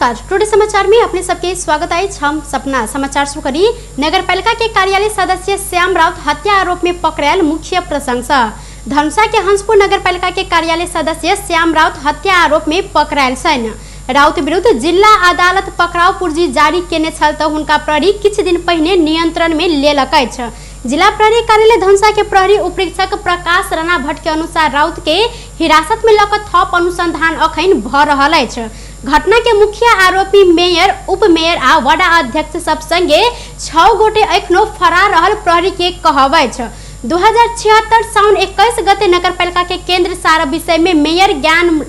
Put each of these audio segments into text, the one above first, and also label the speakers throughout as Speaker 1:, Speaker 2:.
Speaker 1: नमस्कार, टुडे समाचार में अपने सबके स्वागत अछि। हम सपना समाचार शुरू करी। नगरपालिका के कार्यालय सदस्य श्याम राउत हत्या आरोप में पकड़ायल मुख्य प्रशंसा। धनुषा के हंसपुर नगरपालिका के कार्यालय सदस्य श्याम राउत हत्या आरोप में पकड़ायल छनि। राउत विरुद्ध जिला अदालत पकड़ाव पुर्जी जारी केने छल त हुनका प्रहरी किछु दिन पहिने नियंत्रण में लेलक अछि। जिला प्रहरी कार्यालय धनुषा के प्रहरी उपरीक्षक प्रकाश राणा भट्ट के अनुसार राउत के हिरासत में लऽ कऽ थप अनुसंधान अखन भऽ रहल अछि। घटना के मुख्य आरोपी मेयर, उप मेयर आ वडा अध्यक्ष सब संगे 6 गोटे एखनो फरार रहल प्रहरी के कहब अछि। 2076 साउन 21 गते नगरपालिका के केंद्र सार विषय में मेयर ज्ञान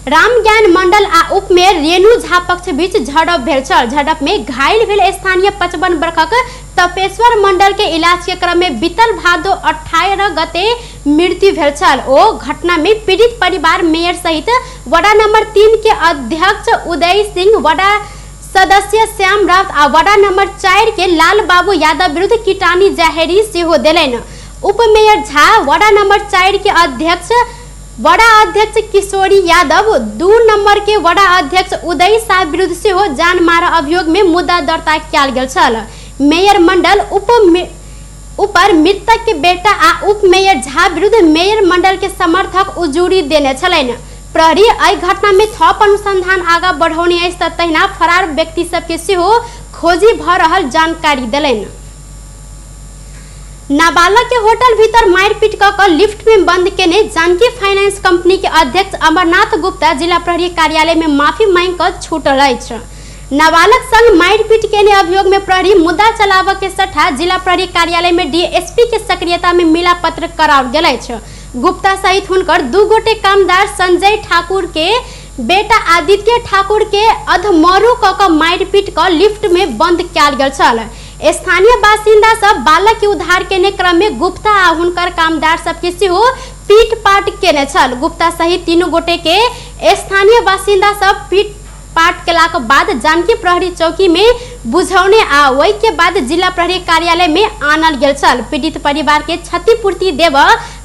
Speaker 1: रामज्ञान मंडल आ उप मेयर रेणु झा पक्ष बीच झड़प भेल छल। झड़प में घायल भेल स्थानीय 55 वर्षक तपेश्वर मंडल के इलाज के क्रम में बीतल भादो 18 गते मृत्यु भेल छल। ओ घटना में पीड़ित परिवार मेयर सहित वडा नंबर 3 के अध्यक्ष उदय सिंह, वडा सदस्य श्याम राउत आ वडा नंबर 4 के लाल बाबू यादव विरुद्ध किटानी जाहेरी सेहो देलनि। उप मेयर झा, वडा नंबर 4 के अध्यक्ष वडा अध्यक्ष किशोरी यादव, 2 नंबर के वडा अध्यक्ष उदय शाह विरुद्ध सेहो जान मार अभियोग में मुद्दा दर्ता कयल गेल छल। मेयर मंडल ऊपर मृतक के बेटा आ उप मेयर झा विरुद्ध मेयर मंडल के समर्थक उजूरी देने छलनि। प्रहरी एहि घटना में थप अनुसंधान आगा बढ़ौने अछि त तहिना फरार व्यक्ति सबके सेहो खोजी भऽ रहल जानकारी देलनि। नाबालग के होटल भीतर मारपीट कऽ लिफ्ट में बंद केने जानकी फाइनेंस कंपनी के अध्यक्ष अमरनाथ गुप्ता जिला प्रहरी कार्यालय में माफी मांग कऽ छूटल अछि। नाबालग संग मारपीट केने अभियोग में प्रहरी मुद्दा चलाबऽ के सट्टा जिला प्रहरी कार्यालय में डीएसपी के सक्रियता में मिला पत्र कराओल गेल अछि। गुप्ता सहित हुनकर 2 गोटे कामदार संजय ठाकुर के बेटा आदित्य ठाकुर के अधमरू कऽ कऽ मारपीट कऽ लिफ्ट में बंद कयल गेल छल। स्थानीय बासिन्दा सब बालक के उद्धार केने क्रम में गुप्ता आ हुनकर कामदार सबके सेहो पीट पाट केने छल। गुप्ता सहित 3 गोटे के स्थानीय बासिन्दा सब पीट पाट केलाक बाद जानकी प्रहरी चौकी में बुझौने आ ओहि के बाद जिला प्रहरी कार्यालय में आनल गेल छल। पीड़ित परिवार के क्षतिपूर्ति देब,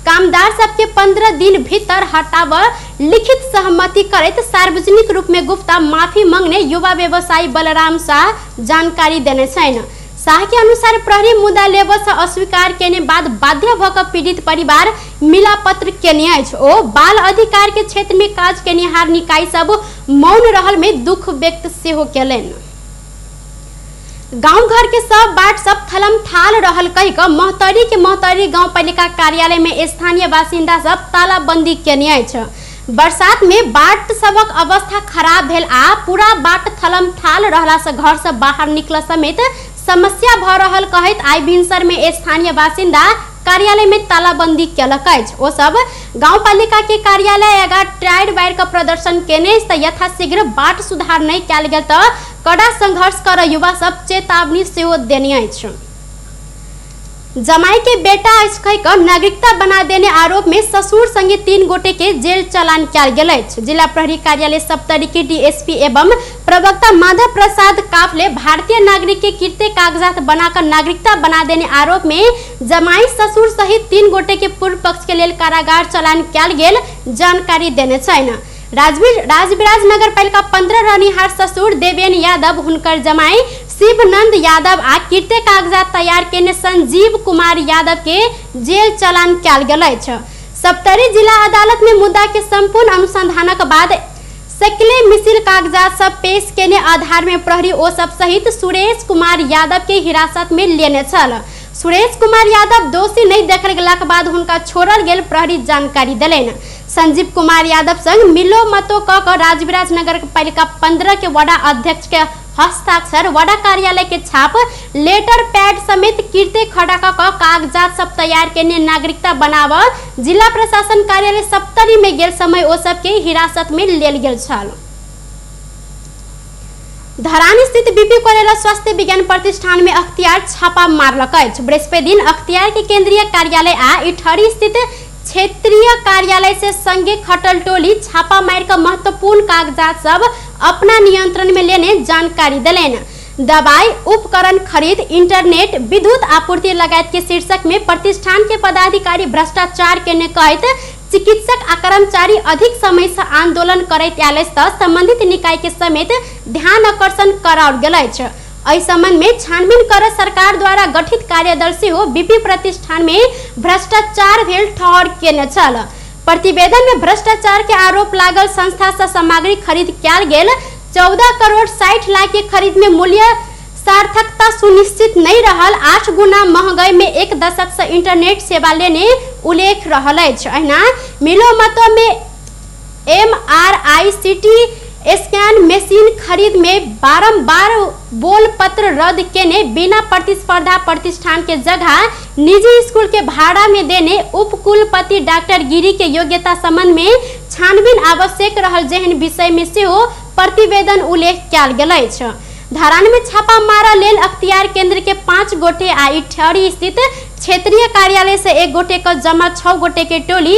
Speaker 1: कामदार सबके 15 दिन भीतर हटाब लिखित सहमति करैत सार्वजनिक रूप में गुप्ता माफी मांगने युवा व्यवसायी बलराम शाह जानकारी देने छनि। शाह के अनुसार प्रहरी मुद्दा लेबऽ से अस्वीकार केने बाद बाध्य भऽ कऽ पीड़ित परिवार मिलापत्र केने अछि। ओ बाल अधिकार के क्षेत्र में काज केनिहार निकाय सब मौन रहल में दुख व्यक्त सेहो केलनि। गांव घर के सब बाट सब थलम थाल रहल कहि कऽ महोत्तरी के महोत्तरी गांवपालिका कार्यालय में स्थानीय बासिन्दा सब तालाबंदी केने अछि। बरसात में बाट सबक अवस्था खराब भेल आ पूरा बाट थलम थाल रहला से घर से बाहर निकल समेत समस्या भऽ रहल कहैत आइ भिनसर में स्थानीय बासिन्दा कार्यालय में तालाबंदी केलक अछि। ओ सब गांवपालिका के कार्यालय आगा टायर वायर के प्रदर्शन केने त यथाशीघ्र बाट सुधार नहि कयल गेल त कड़ा संघर्ष कर युवा सब चेतावनी सेहो देने अछि। जमाई के बेटा अछि कहि कऽ नागरिकता बना देने आरोप में ससुर संगे 3 गोटे के जेल चालान कयल गेल अछि। जिला प्रहरी कार्यालय सप्तरी के डीएसपी एवं प्रवक्ता माधव प्रसाद काफले भारतीय नागरिक के कृत्य कागजात बनाकर नागरिकता बना देने आरोप में जमाई ससुर सहित 3 गोटे के पूर्व पक्ष के लेल कारागार चालान कयल गेल जानकारी देने छनि। राजविराज नगरपालिका 15 रहनिहार ससुर देवेन यादव, हुनकर जमाई शिवनंद यादव आ कृत्य कागजात तैयार केने संजीव कुमार यादव के जेल चालान कयल गेल अछि। सप्तरी जिला अदालत में मुद्दा के संपूर्ण अनुसंधानक बाद सकले मिसिल कागजात सब पेश केने आधार में प्रहरी ओ सब सहित सुरेश कुमार यादव के हिरासत में लेने छल। सुरेश कुमार यादव दोषी नहीं देखल गेलाक बाद हुनका छोड़ल गेल प्रहरी जानकारी देलनि। संजीव कुमार यादव संग मिलो मतो क कऽ राजविराज नगरपालिका 15 के वडा अध्यक्ष के हस्ताक्षर, वडा कार्यालय के छाप, लेटर पैड समेत कृत्य खड़ा क कऽ कागजात सब तैयार केने नागरिकता बनाव जिला प्रशासन कार्यालय सप्तरी में गेल समय ओ सबके हिरासत में लेल गेल छल। धरान स्थित बीपी कोइराला स्वास्थ्य विज्ञान प्रतिष्ठान में अख्तियार छापा मारलक अछि। बृहस्पति दिन अख्तियार के केंद्रीय कार्यालय आ इटहरी स्थित क्षेत्रीय कार्यालय से संगे खटल टोली छापा मार कऽ महत्वपूर्ण कागजात सब अपना नियंत्रण में लेने जानकारी देलनि। दवाई, उपकरण खरीद, इंटरनेट, विद्युत आपूर्ति लगायत के शीर्षक में प्रतिष्ठान के पदाधिकारी भ्रष्टाचार केने कहैत चिकित्सक आ कर्मचारी अधिक समय से आंदोलन करैत आयल अछि त संबंधित निकाय के समेत ध्यान आकर्षण कराओल गेल अछि। एहि संबंध में छानबीन कर सरकार द्वारा गठित कार्यदल सेहो बीपी प्रतिष्ठान में भ्रष्टाचार भेल ठहर केने छल। प्रतिवेदन में भ्रष्टाचार के आरोप लागल संस्था से सामग्री खरीद कयल गेल 14 करोड़ 60 लाख के खरीद में मूल्य सार्थकता सुनिश्चित नहीं रहल 8 गुना महंगाई में एक दशक से इंटरनेट सेवा लेने उल्लेख रहल अछि। अहिना मिलोमतो में MRI CT scan machine खरीद में बारंबार बोल पत्र रद्द केने बिना प्रतिस्पर्धा प्रतिष्ठान के जगह निजी स्कूल के भाड़ा में देने उपकुलपति डॉक्टर गिरी के योग्यता संबंध में छानबीन आवश्यक रहल जेहन विषय में सेहो प्रतिवेदन उल्लेख कयल गेल अछि। धरान में छापा मारऽ लेल अख्तियार केंद्र के 5 गोटे आ इटहरी स्थित क्षेत्रीय कार्यालय से 1 गोटे के जमा 6 गोटे के टोली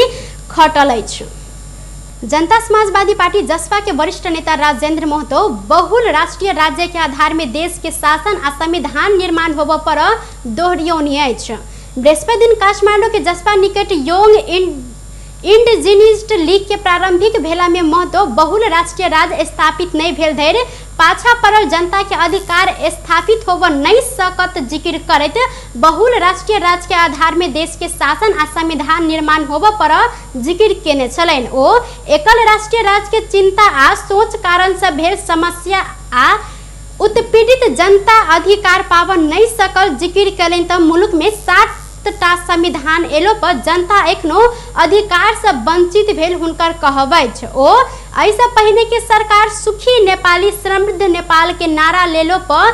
Speaker 1: खटल अछि। जनता समाजवादी पार्टी जसपा के वरिष्ठ नेता राजेंद्र महतो बहुल राष्ट्रीय राज्य के आधार में देश के शासन आ संविधान निर्माण होबऽ पर दोहरियौनी अछि। बृहस्पति दिन काठमांडू के जसपा निकट योंग इंडिजिनिस्ट लीग के प्रारंभिक भेला में महतो बहुल राष्ट्रीय राज्य स्थापित नहीं भेल धरि पाछा पड़ल जनता के अधिकार स्थापित होबऽ नहीं सकत जिक्र करैत बहुल राष्ट्रीय राज्य के आधार में देश के शासन आ संविधान निर्माण होबऽ पर जिक्र केने छलनि। ओ एकल राष्ट्रीय राज्य के चिंता आ सोच कारण से भेल समस्या आ उत्पीड़ित जनता अधिकार पाबऽ नहीं सकल जिक्र कयलनि तऽ मुल्क में 7टा संविधान एलो पर जनता एखनो अधिकार से वंचित भेल हुनकर कहब अछि। ओ एहिसँ पहिने के सरकार सुखी नेपाली समृद्ध नेपाल के नारा लेलो पर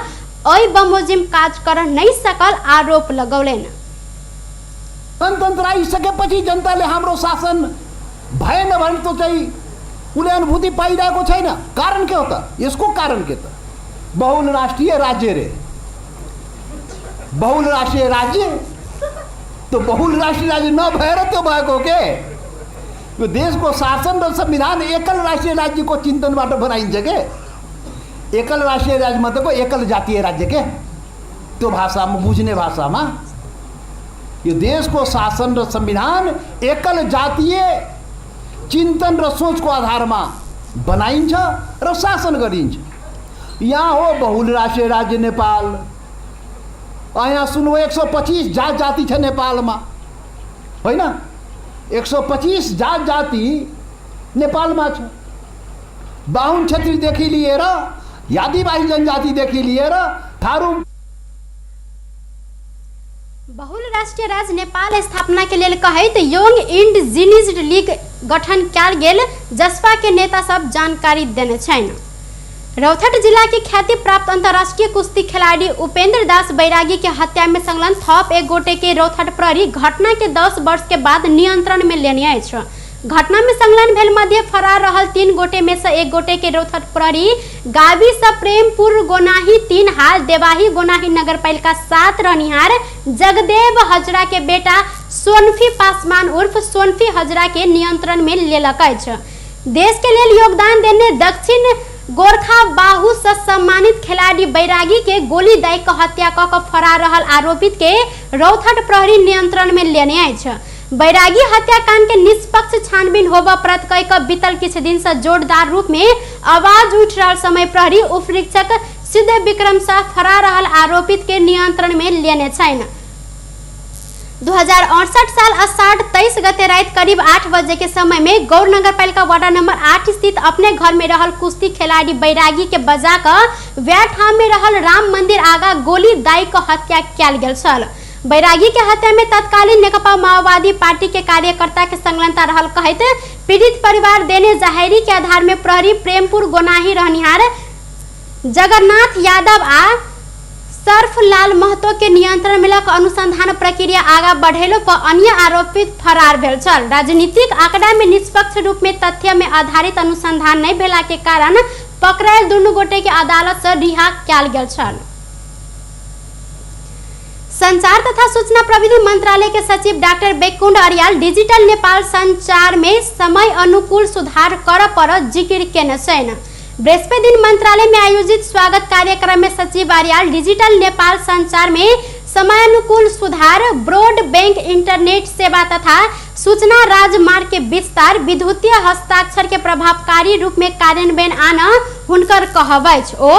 Speaker 1: एहि बमोजिम काज कर नहीं सकल आरोप लगौलनि।
Speaker 2: गणतन्त्र आइसकेपछि जनताले हाम्रो शासन भएन भने त चाहिँ उसले अनुभूति पाइरहेको छैन। कारण के हो त? यसको कारण के त? बहुल राष्ट्रिय राज्य रे, बहुल राष्ट्रिय राज्य तो बहुल राष्ट्रिय राज्य नभएर त्यो भएको के? यो देशको शासन र संविधान एकल राष्ट्रिय राज्यको चिन्तनबाट बनाइन्छ के? एकल राष्ट्रिय राज्य मतलब एकल जातीय राज्य के? त्यो भाषामा बुझ्ने भाषामा यो देशको शासन र संविधान एकल जातीय चिन्तन र सोचको आधारमा बनाइन्छ र शासन गरिन्छ। यहाँ हो बहुल राष्ट्रिय राज्य नेपाल। यहाँ सुन्नु 125 जात जाति छ नेपालमा, होइन? 125 जात जाति नेपालमा छ। बाहुन क्षेत्रीदेखि लिएर आदिवासी जनजातिदेखि लिएर थारू।
Speaker 1: बहुल राष्ट्रिय राज्य नेपाल स्थापना के लेल कहैत योंग इंडिजिनिस्ट लीग गठन कयल गेल जसपा के नेता सब जानकारी देने छनि। रौतहट जिला के ख्याति प्राप्त अंतर्राष्ट्रीय कुश्ती खिलाड़ी उपेंद्र दास बैरागी के हत्या में संलग्न थप एक गोटे के रौतहट प्रहरी घटना के 10 वर्ष के बाद नियंत्रण में लेने अछि। घटना में संलग्न भेल मध्य फरार रहल 3 गोटे में से 1 गोटे के रौतहट प्रहरी गावी से प्रेमपुर गोनाही 3 हाल देवाही गोनाही नगरपालिका 7 रहनिहार जगदेव हजरा के बेटा सोनफी पासवान उर्फ सोनफी हजरा के नियंत्रण में लेलक अछि। देश के लेल योगदान देने दक्षिण गोरखा बाहु से सम्मानित खिलाड़ी बैरागी के गोली दाई के हत्या क के फरार रहल आरोपित के रौतहट प्रहरी नियंत्रण में लेने अछि। बैरागी हत्याकांड के निष्पक्ष छानबीन होबऽ पड़त कहि के बीतल किछु दिन से जोरदार रूप में आवाज उठि रहल समय प्रहरी उपरीक्षक सिद्ध विक्रम शाह फरार रहल आरोपित के नियंत्रण में लेने छनि। 2068 साल अषाढ़ 23 गते रात करीब 8 बजे के समय में गौर नगरपालिका वार्ड नंबर 8 स्थित अपने घर में रहल कुश्ती खिलाड़ी बैरागी के बजा कऽ वएह ठाम में रहल राम मंदिर आगा गोली दाई के हत्या कयल गेल छल। बैरागी के हत्या में तत्कालीन नेकपा माओवादी पार्टी के कार्यकर्ता के संलग्नता रहल कहैत पीड़ित परिवार देने जाहेरी के आधार में प्रहरी प्रेमपुर गोनाही रहनिहार जगन्नाथ यादव आ सर्फलाल महतो के नियंत्रण में लऽ अनुसंधान प्रक्रिया आगा बढ़ेलो पर अन्य आरोपित फरार भेल छल। राजनीतिक आंकड़ा में निष्पक्ष रूप में तथ्य में आधारित अनुसंधान नहीं भेला के कारण पकड़ायल दुनू गोटे के अदालत से रिहा कयल गेल छल। संचार तथा सूचना प्रविधि मंत्रालय के सचिव डॉक्टर बैकुंठ अर्याल डिजिटल नेपाल संचार में समय अनुकूल सुधार कर पर जिक्र केने छनि। बृहस्पति दिन मंत्रालय में आयोजित स्वागत कार्यक्रम में सचिव अर्याल डिजिटल नेपाल संचार में समयानुकूल सुधार, ब्रॉडबैंड इंटरनेट सेवा तथा सूचना राजमार्ग के विस्तार, विद्युतीय हस्ताक्षर के प्रभावकारी रूप में कार्यान्वयन आन हुनकर कहब अछि। ओ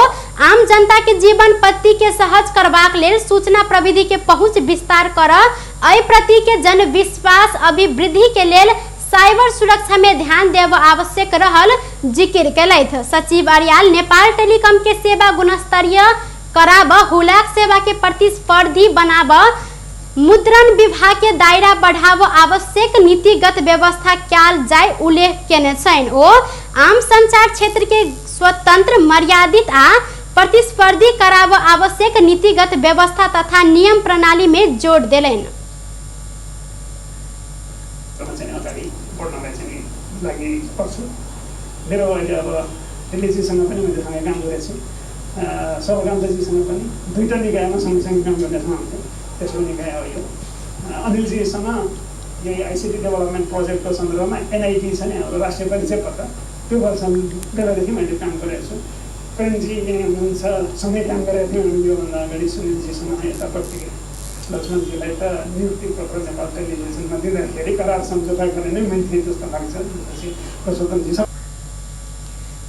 Speaker 1: आम जनता के जीवन पत्ती के सहज करबाक लेल सूचना प्रविधि के पहुंच विस्तार कर एहि प्रति के जन विश्वास अभिवृद्धि के लेल साइबर सुरक्षा में ध्यान देब आवश्यक रहल जिकिर केलथि। सचिव अर्याल नेपाल टेलीकॉम के सेवा गुणस्तरीय कराब, हुलाक सेवा के प्रतिस्पर्धी बनाब, मुद्रण विभाग के दायरा बढ़ाव आवश्यक नीतिगत व्यवस्था कयल जाय उल्लेख केने छनि। ओ आम संचार क्षेत्र के स्वतंत्र, मर्यादित आ प्रतिस्पर्धी कराब आवश्यक नीतिगत व्यवस्था तथा नियम प्रणाली में जोड़ देलनि।
Speaker 3: मेरो अहिले अब दिल्लीजीसँग पनि मैले सँगै काम गरेको छु, सर्वकान्तजीसँग पनि दुईवटा निकायमा सँगसँगै काम गर्ने ठाउँ हुन्थ्यो, तेस्रो निकाय हो यो। अनिलजीसँग यही आइसिटी डेभलपमेन्ट प्रोजेक्टको सन्दर्भमा एनआइटी छ नि हाम्रो राष्ट्रिय परिचय पत्र, त्यो वर्ष बेलादेखि मैले काम गरेको छु। प्रेमजी यहीँ हुनुहुन्छ, सँगै काम गरेको थियौँ हामी योभन्दा अगाडि। सुनिलजीसँग यतापट्टि लक्ष्मणजीलाई त नियुक्ति पत्र नेपाल टेलिभिजनमा दिँदाखेरि करार सम्झौता गर्ने नै मैले थिएँ जस्तो लाग्छ। पुरुषोत्तमजी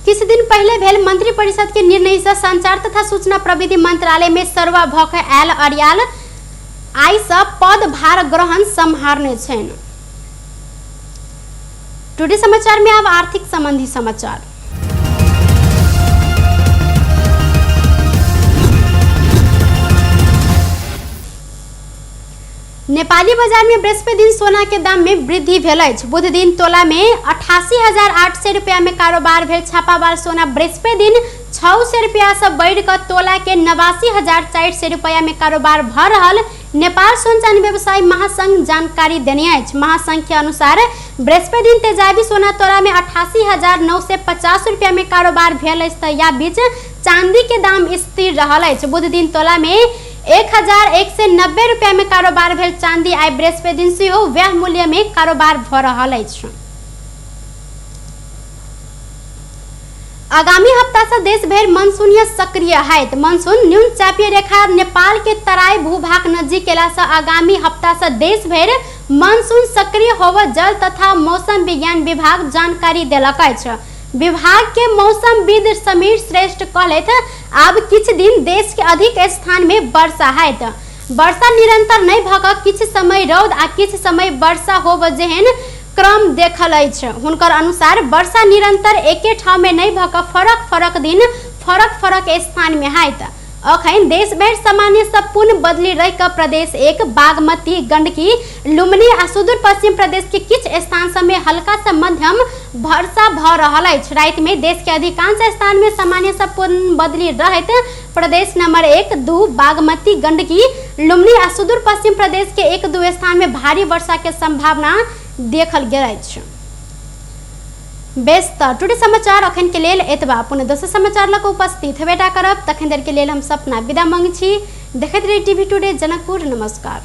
Speaker 1: किछु दिन पहले भेल मंत्री परिषद के निर्णय से संचार तथा सूचना प्रविधि मंत्रालय में सर्वा भक आयल अर्याल आई से पदभार ग्रहण सम्हारने छनि। टुडे समाचार में अब आर्थिक संबंधी समाचार। नेपाली बाजार में बृहस्पति दिन सोना के दाम में वृद्धि भेल अछि। बुध दिन तोला में 88,800 रुपया में कारोबार भेल छापावार सोना बृहस्पति दिन 600 रुपया से बढ़िकर तोला के 89,400 रुपया में कारोबार भ रहल नेपाल सोन चानी व्यवसायी महासंघ जानकारी देने अछि। महासंघ के अनुसार बृहस्पति दिन तेजाबी सोना तोला में 88,950 रुपया में कारोबार भेल अछि त या बीच चांदी के दाम स्थिर रहल अछि। बुध दिन तोला में 1,190 रुपया में कारोबार भेल चांदी आइ बृहस्पति दिन सेहो वएह मूल्य में कारोबार भ रहल अछि। आगामी हफ्ता से देश भरि मानसूनीय सक्रिय हैत। मानसून न्यून चापीय रेखा नेपाल के तराई भूभाग नजीक केला से आगामी हफ्ता से देश भरि मानसून सक्रिय होव जल तथा मौसम विज्ञान विभाग जानकारी देलक अछि। विभाग के मौसमविद समीर श्रेष्ठ कहलथि आब किछु दिन देश के अधिक स्थान में वर्षा हैत। वर्षा निरंतर नहीं भऽ कऽ किछु समय रौद आ किछु समय वर्षा होब जेहन क्रम देखल अछि। हुनकर अनुसार वर्षा निरंतर एके ठाम में नहीं भऽ कऽ फरक फरक दिन फरक फरक स्थान में हैत। अखन देश भरि सामान्य से पूर्ण बदली रहि कऽ प्रदेश 1 बागमती, गंडकी, लुम्बिनी आ सुदूर पश्चिम प्रदेश के किछु स्थान सब में हल्का से मध्यम वर्षा भऽ रहल अछि। राति में देश के अधिकांश स्थान में सामान्य से पूर्ण बदली रहैत प्रदेश नंबर 1, 2 बागमती, गंडकी, लुम्बिनी आ सुदूर पश्चिम प्रदेश के 1-2 स्थान में भारी वर्षा के संभावना देखल गेल अछि। बेस त टुडे समाचार अखन के लेल एतबा। पुनः दोसर समाचार लऽ कऽ उपस्थित हेबेटा करब। तखन देर के लेल हम सपना विदा मांगै छी। देखैत रही टीवी टुडे जनकपुर। नमस्कार।